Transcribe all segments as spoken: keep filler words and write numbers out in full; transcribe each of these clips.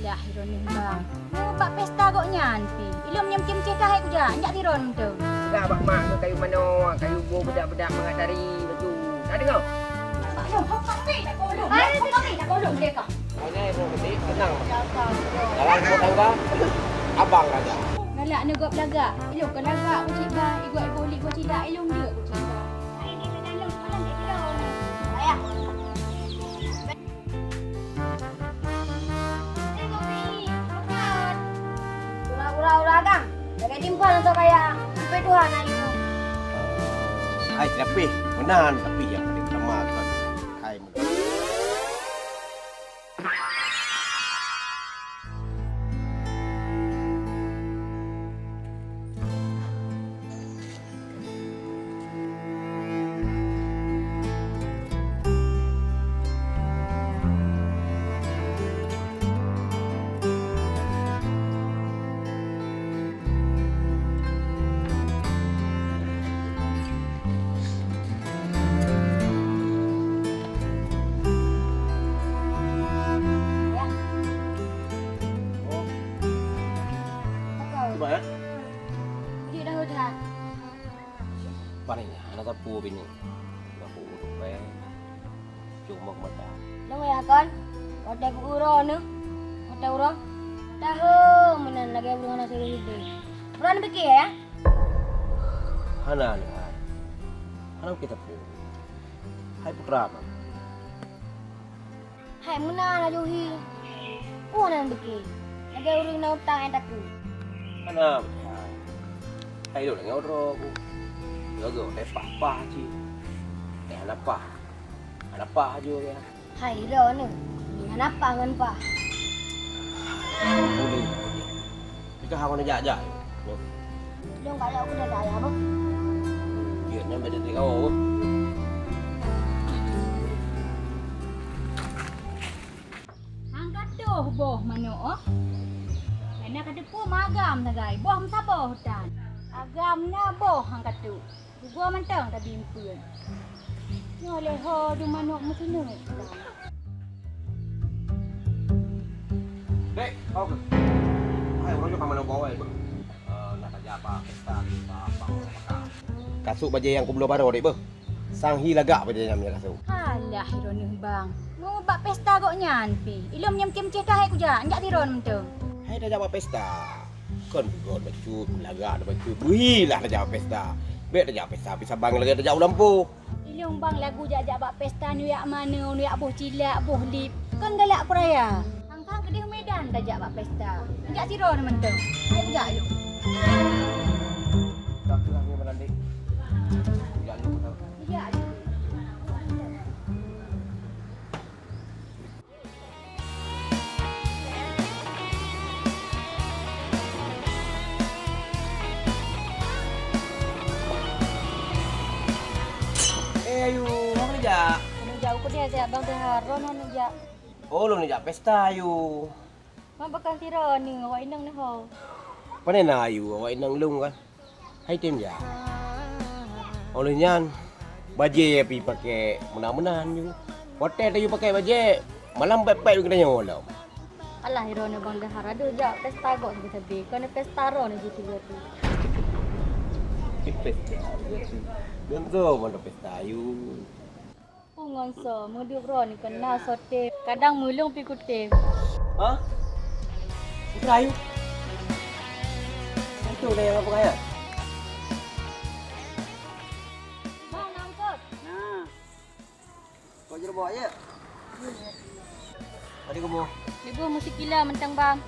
Lah, droeneuh bang. Oh, bak pesta gobnyan pih. Ilôn nyang meucéh-meucéh ka hai kujak, jak sidroe mantong. Peugah bak mak keu kayu manok, kayu boh beudak-beudak mangat tari, beutôi. Na deungoe? Mak lôn, hok kaki tak kolong. Hok kaki tak kolong dia kah? Hanya ibu mesti tenang. Dalam rumah tangga, abang raja. Galak neugob lagak. Ilôn kon lagak ku cit ba, igob ibu li ku cit dak, ilôn deuk ku cit ba. Hai ni dalam, dalam dia. Ayah. Ura-ura, ura, Kang. Jaga timpal untuk kaya. Sampai Tuhan hari itu. Hai, tapi meunan, tapi nyang paling utama kan. Hai, meunan. Cuba, ya. Jeuet dah, Ujang. Paling hana sapeue bini. Aku ureueng bae. Cuma mata. Nang ya kan? Watèe peuuroe neuh. Watèe uroe. Tahu meunan lagèe ureueng hana sireuh hideh. Ureueng piké ya? Hana ni hai. Hana kita pun. Hai putra mah. Hai meunan laju hi. Peue nan beuke? Lagèe ureueng na utang hai takue. Hana meunan. Hai lôn lagèe uroe ku. Lagèe teh pah-pah cit. Teh hana pah. Hana pah aju ya. Hai droeneuh. Ni hana pah ngon pah. Boleh. Kita hana jak-jak. Dong kayak aku dah kaya apa? Dia nyan beda tiga orang. Hang ka toh boh manok, oh? Hana ka teupeu agam sagai, boh meusaboh tan. Agam na boh hang ka toh. Geugoe mantong tabi eumpeuen. Nyoe lé ho dum manok meusineuk. Dek, oke. Hai, urang nyoe ka manok bawai, beuh. Eh, nak kerja apa? Pesta, apa, apa, apa. Kasut bajèe nyang kubloe baroe, dek, beuh. Sang hi lagak bajèe nyan meunyoe kasut. Alah, droeneuh bang. Meubak pesta gobnyan pih. Ilôn nyang meucéh-meucéh ka hai kujak, jak sidroe mantong. Hai tajak bak pesta. Kon beugot bacut, lagak bacut. Beuhi lah tajak bak pesta. Bèk tajak pesta, pih saban lagèe tajak u lampôh. Ilôn bang lagu jak-jak bak pesta, neujak manoe, neujak boh cilak, boh lip. Kon galak peuraya. Kang-kang keudeh Medan tajak bak pesta. Jak sidroe mantong. Hai jak lôn. Dak keuh nyoe Medan deh. Jak lôn. Jak lôn. Eh, Ayu, hana jak? Hana jak, aku dia jak Bang Dahar, ron hana jak. Oh, lôn jak pesta, Ayu. Mak bakal tiro ni, awak inong ni ho. Pane na, Ayu, awak inong lôn kan? Hai tem jak. Óh lheueh nyan, bajèe pih pakèk meunan-meunan ju. Watèe tayue pakèk bajèe, malam pèt-pèt geutanyoe lom. Alah, droeneuh Bang Dahar, adoh jak pesta gok sabe-sabe, kon pesta droeneuh jih tiga tu. Pesta, iya sih. Gantoe mana pesta, Ayu. Peue ngon soe, meuduek droeneuh keunan soe tem, kadang meulông pih kutem. Hah? Putra Ayu? Itu dah yang apa kaya? Bang, angkot. Nah. Kau jerboh aja? Ada keboh. Ibu mesti kila mentang, Bang.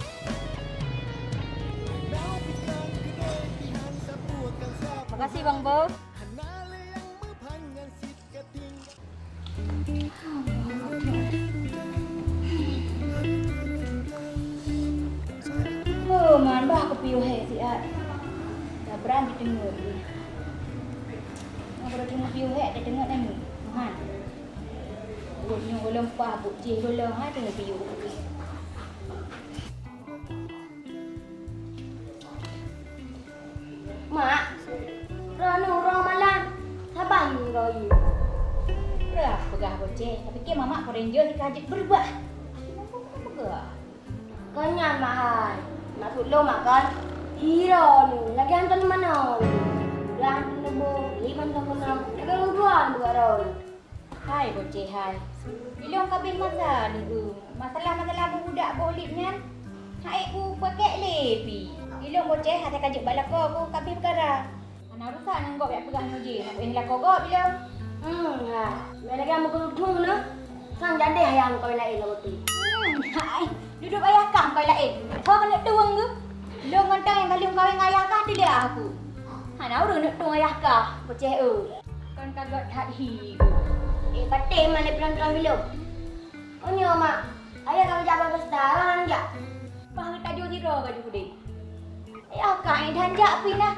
Makasih, Bang Bo. Oh, man bah kupiôh hék siat. Dah bran jiteungeut jih. Nyoe baru teungoh piôh hék, jiteungeut nyan. Tuhan. Buet nyoe gohlom pah, buet jih gohlom, hai teungoh piôh. Mak, droeneuh uroe malam saban ngon goe. Peugah, peugah boceh, tapike mamak Power Ranger ka jeuet beurubah. Peugah. Kon nyan, Mak hai. Maksud lôn, Mak, kon, hi droeneuh lagèe hantom manoe. Udah hantom leuboh, li mantong keunong, lagèe ureueng tuha bak droeneuh. Hai Boceh hai, ilôn ka abéh masa leueu. Masalah-masalah budak boh lip nyan, han ék kupakèk lé pih. Ilôn Boceh hana ka jeuet bak lakoe ku ka abéh peukara. Hana rusak ngon gob jak peugah nyoe jih, hana éh lakoe gob ilôn. Hmm, ha. Meunan lagèe meugeudong na. Sang jadeh ayah kawin laén lagèe tu. Hmm, hai. Dudoe ayah kah kawin laén. Ho keuneuk tueng geuh. Lôn mantong nyang ka lheueh kawin ngon ayah kah tidak aku. Hana ureueng neuk tueng ayah kah, Boceh eu. Kon ka göt that hi. Eh, patéh man lé peulantang bilom. Oh nyoe, Mak. Ayah ka geujak bak pesta, roh han jak. Bah geutajok sidroe baju keudeh. Ayah ka éh han jak pih nah.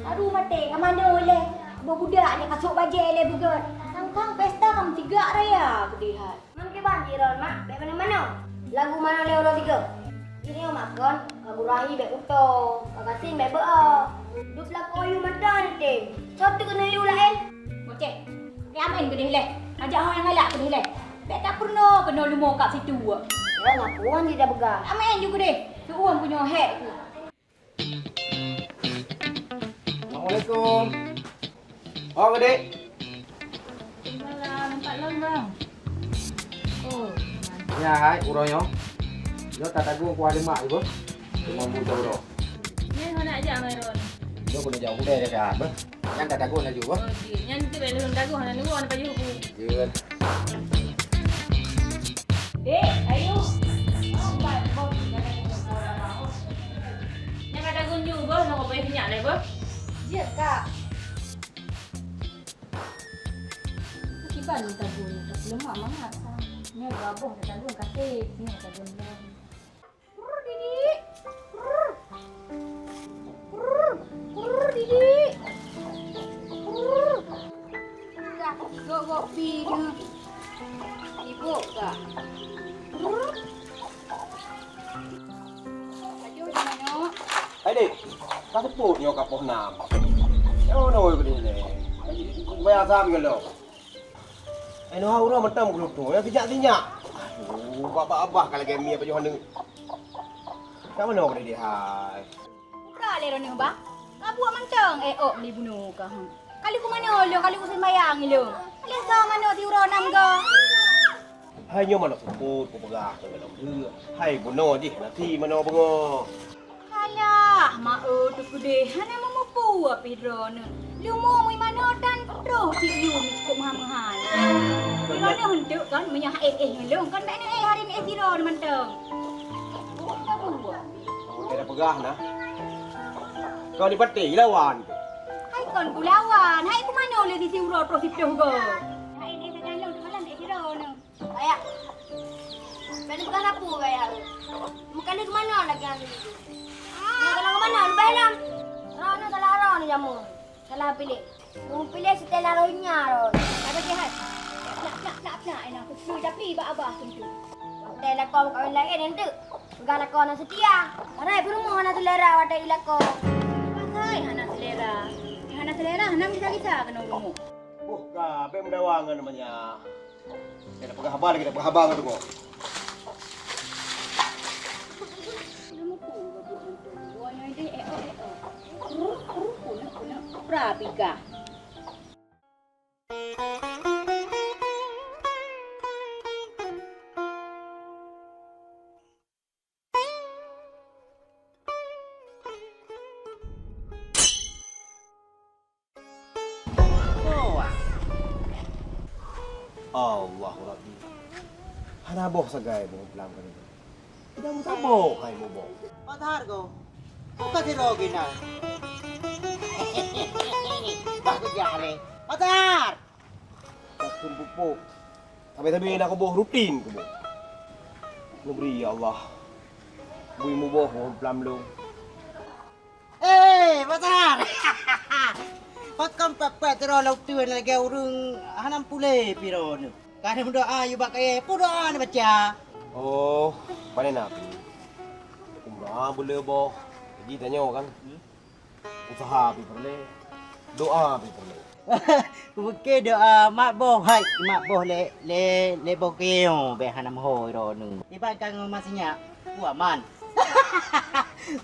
Aduh maté, ka manoe lé. Boh budak nyan ka sôk bajèe lé beugöt. Kang-kang pesta ka meusigak raya keudeh hai. Ngon kiban jiron, Mak, bèk manoe-manoe. Lagu manoe lé uroe sigoe. Jih nyoe makon, Abu Rahi bèk kuto, Kak Kasim bèk beuo. Dub lakoe yue mata neutem. Soe teuk keunoe yue laén? Boceh, keu amen keudeh lé. Ajak ho nyang galak keudeh lé. Bèk tapeurunoe keunoe leumo kap situ. Ureueng ngapuan jih dah peugah. Amen ju keudeh. Seuuem ku nyoe hék ku. Assalamualaikum. Oh, Dek. Waalaikumsalam. Nampak lôn, Bang. Oh. Nyan hai uroe nyoe. Nyoe tatagun kuah demak ibu. Cuma buta uroe. Nyan hana jak mai ron. Nyoe keuneuk jak udai dah, beh. Nyan tatagun laju, beh. Oh, jih. Nyan tu bèk lôn tagun hana nunggu hana pajoh bu. Jeuet. Dek, ayo. Nyang ka tagun ju beuh, nyoe beuh sinyak lé beuh. Jeuet, Kak. Kiban tagun, tapi lemak mangat, Kak. Nyoe dua boh tagun kaseh, nyoe tagun lom. Rrrr, Didik. Rrrr. Rrrr, rrrr, Didik. Rrrr. Dah, gok-gok pi nyoe. Sibuk kah? Rrrr. Aduh, di mana? Hai, Dek. Ka seupôt nyoe ka poh nam. Nyoe, nyoe, nyoe, nyoe. Bayar sam nyoe. Eh, noh uroe mantong meukeulutô, nyang sinyak-sinyak. Aduh, babah-babah ka lagèe mie pajoh aneuk. Kat manoe keudeh hai? Buka lé droeneuh, Bang. Ka buet mantong, eh, ôk meuli bunoe ka, hmm. Ka lheueh kumanoe lôn, ka lheueh kuseumbayang lôn. Lheueh soe manoe siuroe nam goe. Hai nyoe manoe seupôt kupeugah keu gohlom deuh. Hai bunoe jih nasi manoe beungoh. Alah, ma eu teuh keudeh hana meumupu pih droeneuh. Leumo mui manoe tan troh cit yue meucukôp meuhan-meuhan. Droeneuh eunteuk kon meunyoe han éh-éh ngon lôn, kon bèk neuéh hari neuéh sidroe mantong. Buet ka buet. Oke, dah peugah nah. Kau ni patéh lawan. Hai kon kulawan, hai kumanoe lé sisi uroe troh siploh goe. Hai éh sajan lôn teumalam éh sidroe neuh. Ayah. Bèk neupeugah sapeue keu ayah. Meukaleuh keu manoe lagèe nyan teuh. Nyoe galak keu manoe leubeh lom. Droeneuh salah droe neujameun. Salah piléh. Neupiléh seutela roh nya droe. Ka bajèe hai. Plak, plak, plak, plak, plak, ina kupeue tapi bak abah tu. Watèe lakoe meukawen laén nyan teuk. Peugah lakoe hana seutia. Padahai peurumoh hana seulera watèe ilakoe. Pasai hana seulera. Hana seulera hana gisa-gisa keunoe rumoh. Boh ka, bèk meudawa ngon manyak. Kita peugah haba lagi, kita peugah haba ngon teungku. Rapi kah? Allahu Rabbi. Hana boh sagai boh pelam kali. Tidak musaboh hai muboh. Patar ko. Buka si Rogi na. Bah kejak le. Patar. Takun pupuk. Sabe-sabe nak kuboh rutin kuboh. Neubri ya Allah. Bui muboh boh pelam lôn. Eh, Patar. Pakon pèt-pèt sidroe lam teuen lagèe ureueng hana puléh pih droeneuh. Ka meudoa yue bak kayèe, peue doa neubaca? Oh, pane na pih. Umrah beuleuboh. Jadi tanyoe kan. Usaha pih peureulèe, doa pih peureulèe. Kupiké doa mat boh hai, mat boh lé, lé, lé boh keuyoe bèk hana meuhôi droeneuh. Iban ka ngon masinyak, ku aman.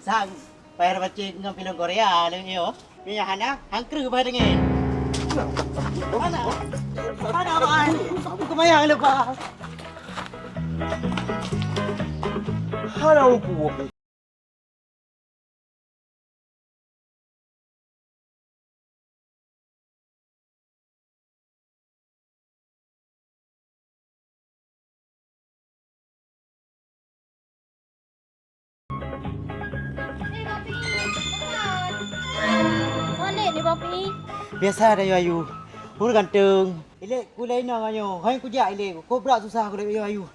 Sang, payah pacéng ngon filem Korea lé yo. Mia hana, hangkreuh bah deungon. Hana, hana, bah. Keumayang leubah. Hana upu. Biasa dah, Ayu. Hur ganteng. Ilek ku lain nyoe, hai kujak ilek. Kobra susah ku lek, Ayu.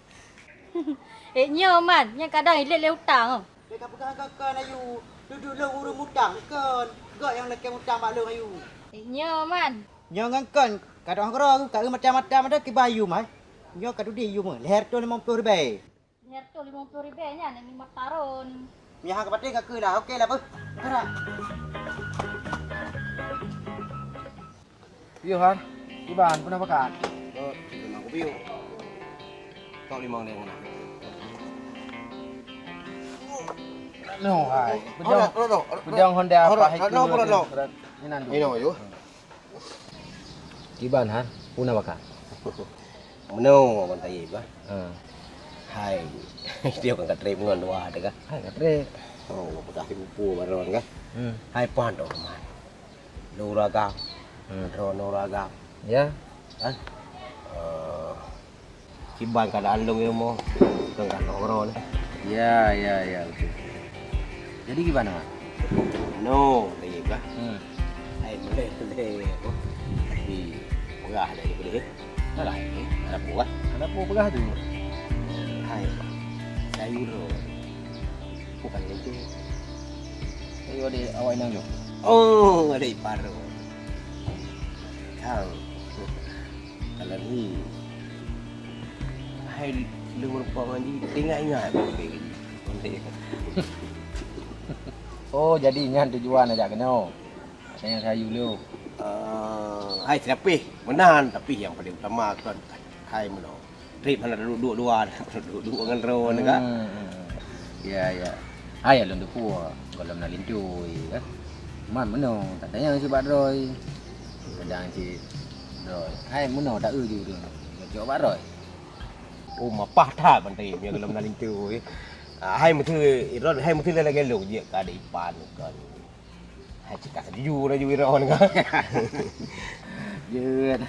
Eh, nyoe man, nyang kadang ilek lé utang. Lé ka peugah keu kon, Ayu, dudoe lôn ureueng mutang kon. Gok nyang lakée mutang bak lôn, Ayu. Eh, nyoe man. Nyoe ngon kon, ka dong keudroe, ka eu macam-macam ada kiban Ayu mai. Nyoe ka dudi Ayu meuh, lhèe reutôh limong ploh ribèe. Lhèe reutôh limong ploh ribèe nyan, nyan lima taron. Meuhah ka patéh ka keu lah, oke lah beuh. Gerak. Yoh, Han. Kiban, peue na pakat? Oh, limong kupiah. Tok limong deh, mana? No, hai. Peudong, peudong Honda apa hai tu? Inan. Ino, yo. Kiban, Han. Peue na pakat? Meunoe, Abang Taib, ah. Ha. Hai. Dia kan ka trép ngon dua teuka. Hai, ka trép. Oh, peugah sipupu baron kan? Hmm. Hai, pan tu, Man. Lôn ureueng agam. Hmm. Droeneuh ureueng agam. Ya. Kan? Eh, kiban keuadaan lôn nyoe, kon ka lôn uroe nyoe. Ya, ya, ya, betul. Jadi kiban, Mak? No, lagi bah. Hmm. Hai, boleh, boleh. Tapi, peugah dah boleh. Alah, eh, ada apa, ah? Ada apa peugah tu? Hai, sayur tu. Bukan itu. Ayo, adik awak inong tu. Oh, adik ipar tu. Kau. Kalau ni. Hai, lu merupakan mandi, ingat-ingat. Oh, jadi nyan tujuan ajak keunoe. Katanya sayu lom. Eh, hai, seulapeh meunan, tapi nyang paleng utama kon hai meunoe. Trép hana duek-duek dua, duek-duek ngon droe nyoe ka. Hmm, hmm, hmm. Ya, ya. Hai, lôn teupeu gohlom na linto, ya kan? Man meunoe, tak tanyong sibak droe. Kadang cit droe. Hai, meunoe tak eu ju droe. Cok bak droe. Oh, mapah that Bang Taib, ya gohlom na linto, ya. Ah, hai meuteue, Iron, hai meuteue lagèe lôn jeuet ka ada ipan kon. Hai, cit ka setuju laju Iron ka. Jeuet.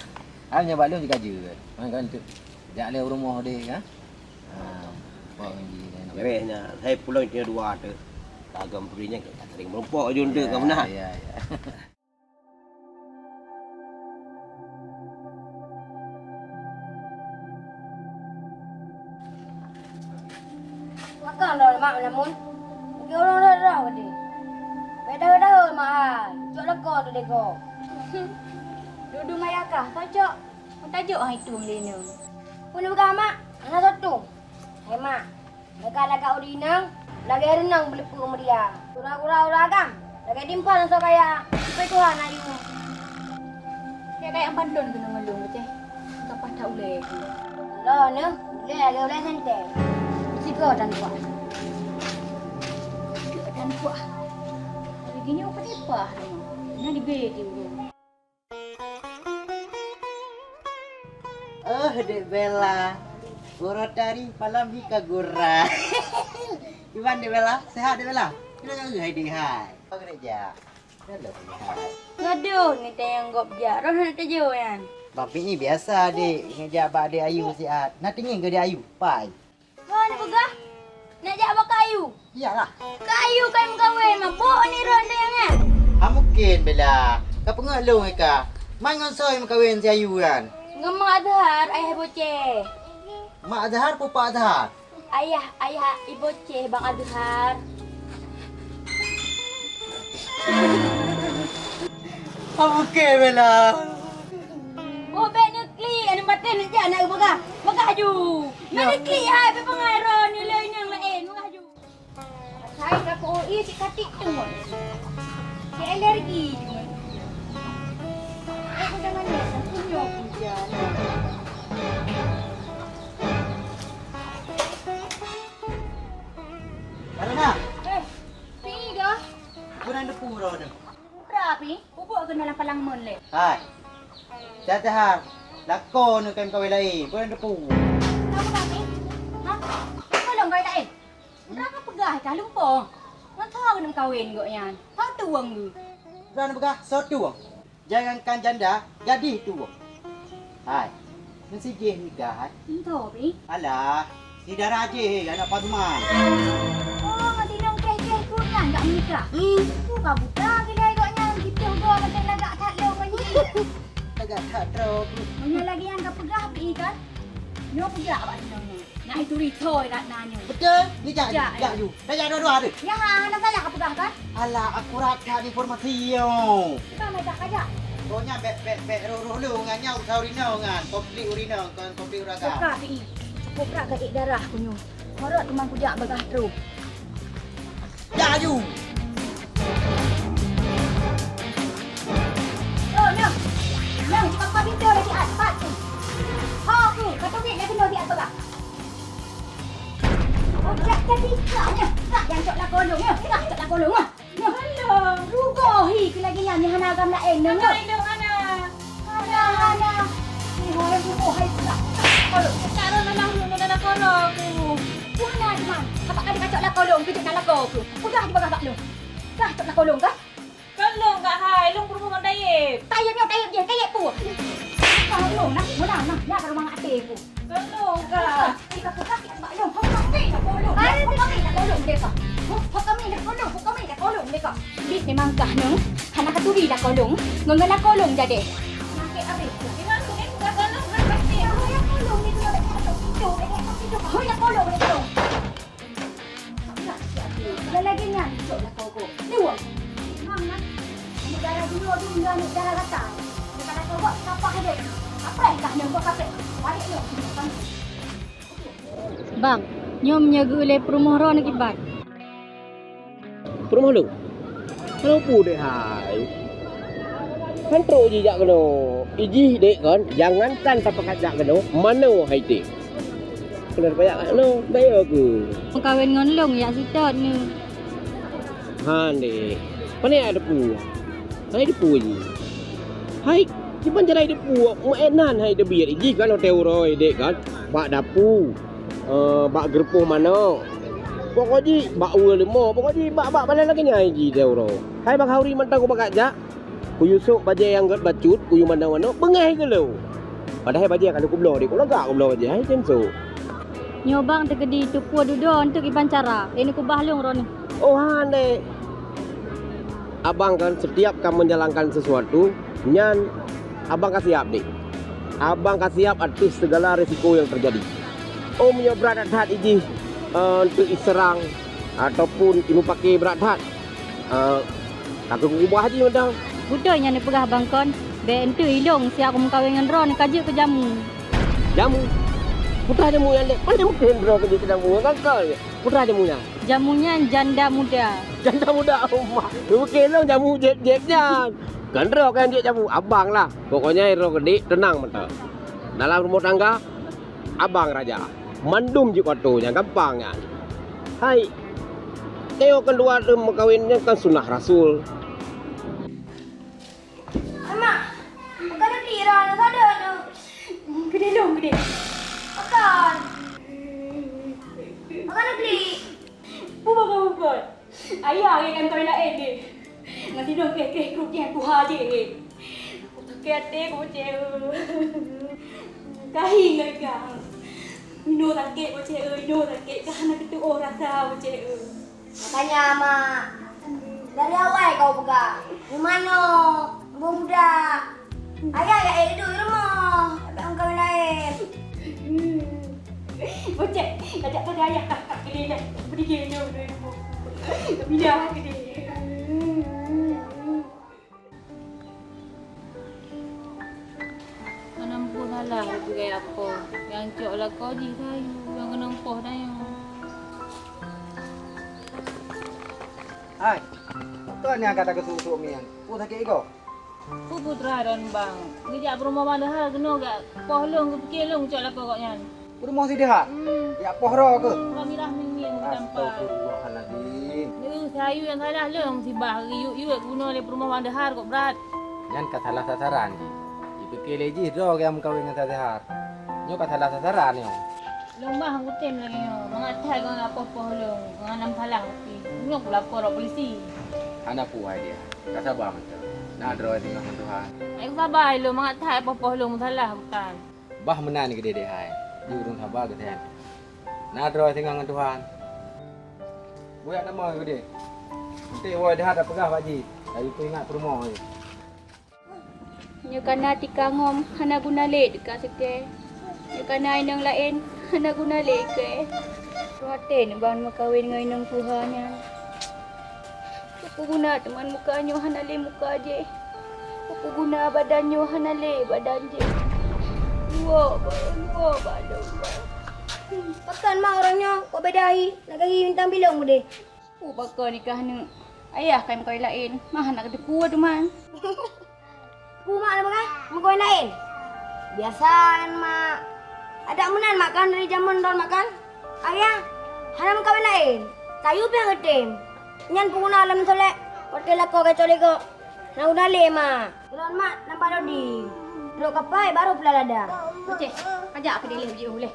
Hai, nyoe bak lôn jeuet ka jeuet. Hai, kan tu. Jak lé u rumoh deh, kan? Ha, pok ngi deh. Beres nya. Hai, pulang dia dua tu. Agam peri nya ka sering merumpok je untuk ka meunan. Ya, ya. Makang dah mak lamun. Bagi orang dah dah badi. Beda dah mak ai. Cok lako tu dego. Dudu mayakah kau cok. Meutajok hai tu lé nyoe. Pun peugah mak, hana satu. Hai mak, lagak-lagak ureueng inong, lagèe reunong beuleupeu meuria. Kura-kura ureueng agam, lagèe dimphan soe kaya, sifeuet Tuhan ayue. Kaya-kaya pantôn keuneuk ngon lôn, Ceh. Ka paih that ulèe keuh. Lôn nyoe, ulèe lagèe ulèe sentée. Sigoe tan kuah. Sigoe tan kuah. Lagèe nyoe peunipah nyoe. Nyan dibée di ureueng. Oh, Dek Bella. Gurau tari malam hi ka gura. Kiban, Dek Bella? Sehat, Dek Bella? Kira ka hai, Dek, hai. Apa gereja? Dah lama, hai. Ngaduh, ni tayang gop jak. Roh nak tejo, yan. Bang Pi ni biasa, Dek. Ngejak bak Dek Ayu siat. Nak teungin ke Dek Ayu? Pai. Hon, peugah, nak jak bak Kak Ayu? Iyalah. Kak Ayu kan meukawen, mabök ni rot deh nyan. Ha, mungkin, Bella. Ka peungeut lôn ka. Man ngon soe meukawen si Ayu nyan? Ngon Mak Azhar, ayah Boceh. Mak Azhar, peue Pak Azhar? Ayah, ayah Iboceh, Bang Azhar. Ha, mungkin, Bella. Oh, bèk neuklik, aneuk batèe neujak nak peugah. Peugah ju. Ya. Neuklik hai, bèk peungai droe nilai nyang laén, peugah ju. Hai, ka po i si katik teungon. Si alergi teungon. Eh, udah manis, punya hujan. Karena Depu droeneuh. Bra pih, pupuk keunoe lam palang mon lé. Hai. Caca, lakoe neuh keu kawén laén, peue depu. Kamu tapi? Ha? Tolong kawén laén. Bra ka peugah ka lumpong. Ngon soe keuneuk kawén gobnyan? Soe tueng geuh? Bra neupeugah soe tueng. Jangankan janda, gadih tueng. Hai, meusijih nikah, hai. Entah, Bi. Alah, si dara jih, anak Fazman. Oh, ngon si nong keh-keh tu nyan jak menikah. Hmm. Ku ka buta gilai gobnyan, jipoh goe macam lagak that lom ngon nyi. Lagak that droe. Meunyoe lagèe nyan ka peugah, Bi, kan? Nyoe peugah bak si nong nyan. Nak ituri thoi rat na nyoe. Beutôi, ni jak, jak, jak ju. Dah jak dua-dua tu. Nyan hana salah ka peugah kan? Alah, akurat that informasi nyoe. Ka mai jak, ka jak. Pokoknya bèk, bèk, bèk roh-roh lôn ngan nyan, usaha ureueng inong ngan, konflik ureueng inong, kon konflik ureueng agam. Buka pi. Buka gaék darah ku nyoe. Horot teuma kujak bagah trôh. Jak aju! Oh, nyoe! Nyoe, cepat buka pintoe lé siat, cepat! Ho ku, ka teubiet lé keunoe siat peugah! Oh, jak jadi kak nyoe! Kak nyang cok lakoe lôn nyoe! Kak cok lakoe lôn nyoe! Nyoe! Rugoe hi keu lagèe nyan, nyoe hana agam laén nyoe! Hana, hana! Hana, hana. Ni, hai, bumoe, hai, pula. Kalau. Cak Ron, alah, lôn na lakoe lôn. Bukan, Mat. Apa kali kacok lakoe lôn, kejut na lakoe tu. Peugah di bagah bak lôn. Peugah cok lakoe lôn, kan? Kan lôn, Kak, hai. Lôn peurumoh ngon Taib. Taib nyoe, Taib jih. Taib peue? Bukan lôn, nah. Meunan, nah. Nyan ka rumah até ku. Kan lôn, Kak. Peugah, peugah, peugah, bak lôn. Ho kami lakoe lôn. Ho kami lakoe lôn, deh, Kak. Ho, ho kami lakoe lôn, ho kami lakoe lôn, deh, Kak. Bit memang kah nyoe, hana katuri lakoe lôn, ngon lakoe lôn jadi. Sakét abéh. Memang tu kan lakoe lôn kan pasti. Lakoe lôn ni tu ada kat situ, ada kat situ. Hoi lakoe lôn ni tu. Lagi nyan, cok lakoe ko. Ni wong. Memang kan. Aneuk dara dulu tu, aneuk dara gata. Dekat lakoe ko, sapa saja. Apa yang kah nyoe ko kapek? Balik nyoe. Bang, nyoe meunyoe geuh lé peurumoh droeneuh kiban? Peurumoh lôn? Hana peue dek hai. Han trok jih jak keunoe. Ijih dek kon, jangankan tapakat jak keunoe, manoe hai dek. Keuneuk tapakat jak keunoe, bayeue keuh. Meukawen ngon lôn jak sitot nyoe. Han dek. Pane jak deupue? Hai deupue jih. Hai, kiban cara deupue, meu'en nan hai teubiet jih kan watèe uroe dek kan, bak dapu, eh, bak geureupoh manok. Pokok jih bak ureue leumo, pokok jih bak, bak balai lagèe nyan jih watèe uroe. Hai bak hauri mantong kupakat jak, kuyue sôk bajèe nyang gèt bacut, kuyue mantong manok, beungèh keuh lôn. Padahai bajèe ka lheueh kubloe dek, kulagak kubloe bajèe, hai tem sôk. Nyoe bang teukeudi teupeue dudoe eunteuk kiban cara, lé neukubah lôn droeneuh. Oh, han deh. Abang kan setiap ka menjalankan sesuatu, nyan abang ka siap deh. Abang ka siap ateueh segala risiko nyang teujadi. Oh, meunyoe brat that-that ijih, eh, eunteuk iseurang ataupun imupake brat that, eh, ka keuh kubah jih mantong. Beutôi nyang neupeugah bang kon, bèk eunteuk ilôn siap kumeukawen ngon droeneuh ka jeuet keu jamu. Jamu? Peue teuma jamu nyan dek? Pane mungken droe keu jeuet keu jamu, kan kon? Peue teuma jamu nyan? Jamu nyan janda muda. Janda muda, oh mak. Mungken lôn jamu jép-jép nyan. Kon droe nyang jép jamu, abang lah. Pokoknya droe keudiek teunang mantong. Dalam rumah tangga, abang raja. Mandum jeuet watèe nyan, gampang nyan. Hai, teuh kan dua meukawen nyan kan sunah rasul. Mak, bukan negeri dah, nak sadar tu. Gede dong, gede. Makan. Makan negeri. Bukan, bukan. Ayah ke kan kawin lain deh. Ngan sidong keh-keh grup yang tuha je ke. Aku sakit hati aku cewek. Kahi lagi. Ino sakit aku cewek, ino sakit. Kah nak itu oh rasa aku cewek. Makanya, Mak, dari awai kau peugah, "Meumanoe, muda-muda, ayah jak ék duek di rumoh, jak meukawen laén." Bocek, kajak pada ayah kakak gede dah. Berdiri dia dulu. Bila gede. Hana muphom salah lagèe apo nyang cok lakoe jih sayu nyang keunong poh tanyoe. Hai, toh nyang ka takeusuk-suk mieng? Peue sakét igoe? Peue putra dan bang, geujak peurumoh padahai keunoe gak poh lôn geupike lôn cok lakoe gobnyan. Peurumoh si Dehat? Hmm. Jak poh droe keuh? Hmm, kami lah mieng-mieng di tampa. Astagfirullahaladzim. Leuh Ayue nyang salah lôn, musibah geuyue-yue geunoe lé peurumoh Bang Dahar kok brat. Nyan ka salah sasaran jih. Jipike lé jih droe nyang meukawen ngon Bang Dahar. Nyoe ka salah sasaran nyoe. Lôn bah kutem lagèe nyoe, mangat that ngon apoh-poh lôn, ngon lam salah tapi. Nyoe kulapor bak polisi. Hana peue hai dia. Ka saba mantong. Na droe singoh ngon Tuhan. Ai saba hai lôn, mangat that apoh-poh lôn meusalah bukan. Bah meunan keudéh deh hai. Di ureueng saba geutem. Na droe singoh ngon Tuhan. Buyak nama keudéh. Enteuk woe Dahar tapeugah bak jih. Laju peuingat peurumoh jih. Nyoe kana tika ngom hana guna lé teuka seukée. Nyoe kana inong laén hana guna lé kée. Reuh até neuban meukawen ngon inong tuha nyan. Peue guna teuma muka nyoe hana lé muka jih? Peue guna badan nyoe hana lé badan jih? Luwok, luwok bak lôn. Pakon ma ureueng nyoe kok beda hi, lagèe hi bintang bilong udeh. Peue pakon nikah aneuk? Ayah kai meukawen laén, ma hana kateupeue teuma. Peue mak lôn peugah? Meukawen laén? Biasa nyan mak. Adak meunan mak kan dari jameun droen mak kan? Ayah, hana meukawen laén. Kayu pih geutem. Nyan peue guna lôn meusolek? Watèe lakoe geucok lé gob. Na guna lé mak. Droen mak nampak dodi. Trok kapai baru pula lada. Uceh, kajak keudéh lé jiôh lé.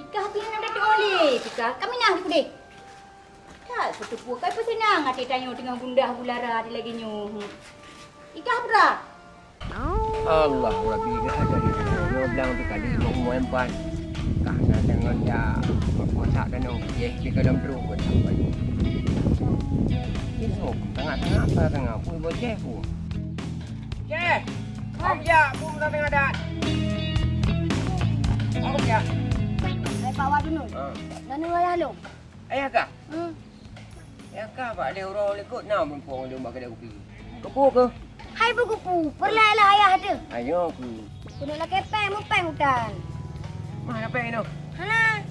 Ikah pih na datang oleh, ikah. Kami nah keudéh. That, seuteupue kai peuseunang até tanyoe teungoh gundah gulara di lagèe nyoe. Ikah peue? Allahu Rabbi, geuhadari nyoe blang teuh kali bak umu empat. Kah na deungon dak, masak keunoe, jih di dalam trok buet sapai. Isok, tengah-tengah, tengah-tengah, pui boceh pun. Ceh! Om jak, pun tengah-tengah dat. Om jak. Hai Pak Wadunun. Ha. Nanu ayah lôn. Ayah kah? Hmm. Nyang ka bak lé uroe likot na muphom lôn bak keudè kupi. Keupeue keuh? Hai beukupu, peureulèe lah ayah teuh. Ayo keuh. Keuneuk lakèe péng, mupéng utan. Mah na péng inoe? Hana.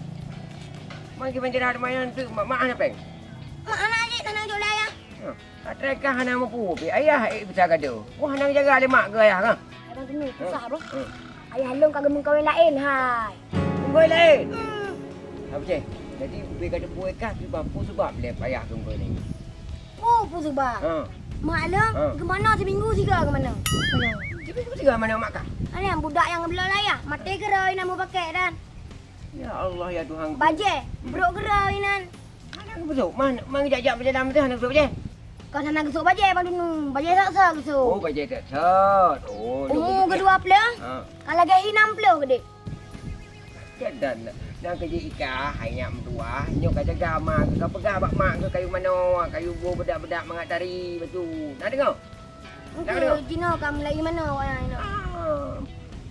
Mah kiban jeurah teuma nyan teuk mak, mak hana péng? Mak hana jih, hana jok lé ayah. Hah, atra kah hana mupu, pi ayah ék bisa gadoh. Wah, hana jaga lé mak keu ayah kah? Abang Tunu, susah, bro. Hmm. Ayah lôn ka geumeukawen laén, hai. Geumeukawen laén? Hmm. Abang Ceh, jadi ubé ka teupeu kah kiban peue sabab lé payah geumeukawen laén? Oh, peue sabab? Ha. Mak lôn, ha, geumanoe siminggu siga geumanoe. Siminggu siga manoe mak kah? Alah, budak nyang geubloe lé ayah, maté keurau inan mupakèk dan. Ya Allah, ya Tuhan. Bajèe, brok keurau inan. Hana geusôk, man, man jak-jak bajèe dalam teuh hana geusôk bajèe. Kon hana geusôk bajèe, Bang Dunu. Bajèe sot-sot geusôk. Oh, bajèe sot-sot. Oh, umu keudua ploh, ha, ka lagèe inong ploh keudéh. Kedan, nyang keu jih ikah, hai nyak meutuah, nyoe ka jaga ma, ka peugah bak mak keu kayu manoe, kayu boh beudak-beudak mangat tari, batu. Na deungoe? Engkau jinoe ka meulayi manoe awak nyan. Ah,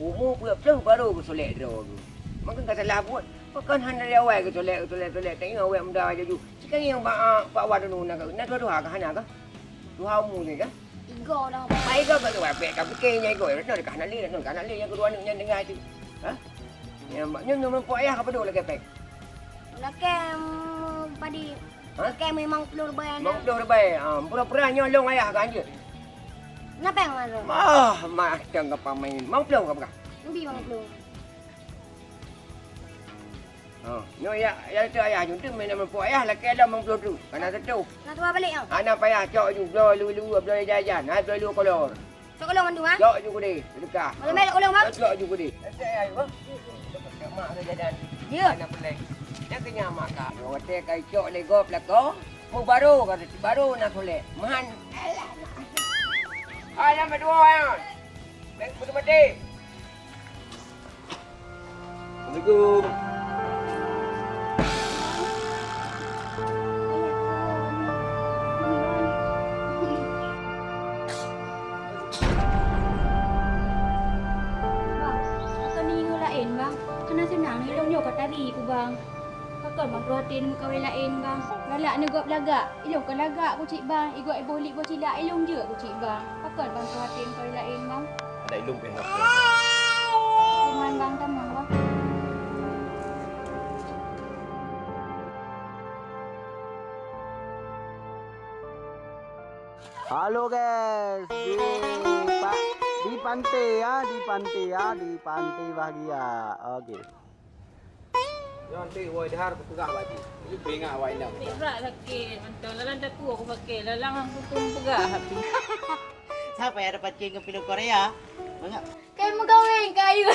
umu peuet ploh baru geusolek droe geuh. Maka ka salah buet. Pakon hana dari awai geusolek, geusolek, geusolek. Tengok awak muda laju. Sekarang yang bak, ah, Pak Wan dulu na, na dua-dua ka hana ka? Dua umu ni ka? Tiga dah. Mak Iga ka tu, ka fikir nya Iga. Nak ka hana lé, nak ka hana lé yang kedua aneuk nyan dengar tu. Ha? Yang mak nyoe, nyoe meurumpok ayah apa dulu lagi pek? Lakèe, mm, padi. Ha? Lakèe limong ploh ribèe na. Limong ploh ribèe. Ah, pura-pura nyoe lôn ayah ka anjeut. Na péng masa? Ah, mah tang ka pamain. Limong ploh ka peugah. Ubi limong ploh. Ha, nyoe ya, ya tu ayah jun tu main limong ploh ayah lakèe lôn limong ploh tu. Kana satu. Na tuha balek ah. Ana payah cok ju bloe lu-lu bloe jajan. Hai bloe lu kolor. Cok lôn mandum, ha? Cok ju kudeh, sedekah. Malam malam cok lôn, Bang. Cok ju kudeh. Mak ke jalan. Ya. Anak pelai. Dah kenyang mak kak. Watèe kai cok lé gob lako. Mau baru kata si baru nak solek. Mahan. Alah. Alah berdua ya. Baik betul mati. Assalamualaikum. Bang, pakon ni nyoe laén, Bang? Hana seunang ilong nyoe ka tari ku, Bang. Pakon Bang Peuhati neumeukawen laén, Bang? Galak neugob lagak. Ilong ka lagak ku cit bang, igoe boh lik boh cilak ilong jeuet ku cit bang. Pakon bang Suhatin keu laén bang? Ada ilong pih hapus. Cuman bang tamong bang. Halo guys, di, pa- di pantai ya, di pantai ya, di pantai bahagia. Oke. Nyoe nanti wai dahar kupeugah bak jih. Jadi peuingat awak inong. Brat sakit, mantong lalang takut aku sakit, lalang aku pun peugah tapi. Siapa yang dapat ceng ke film Korea? Banyak. Kai meugawe kayu.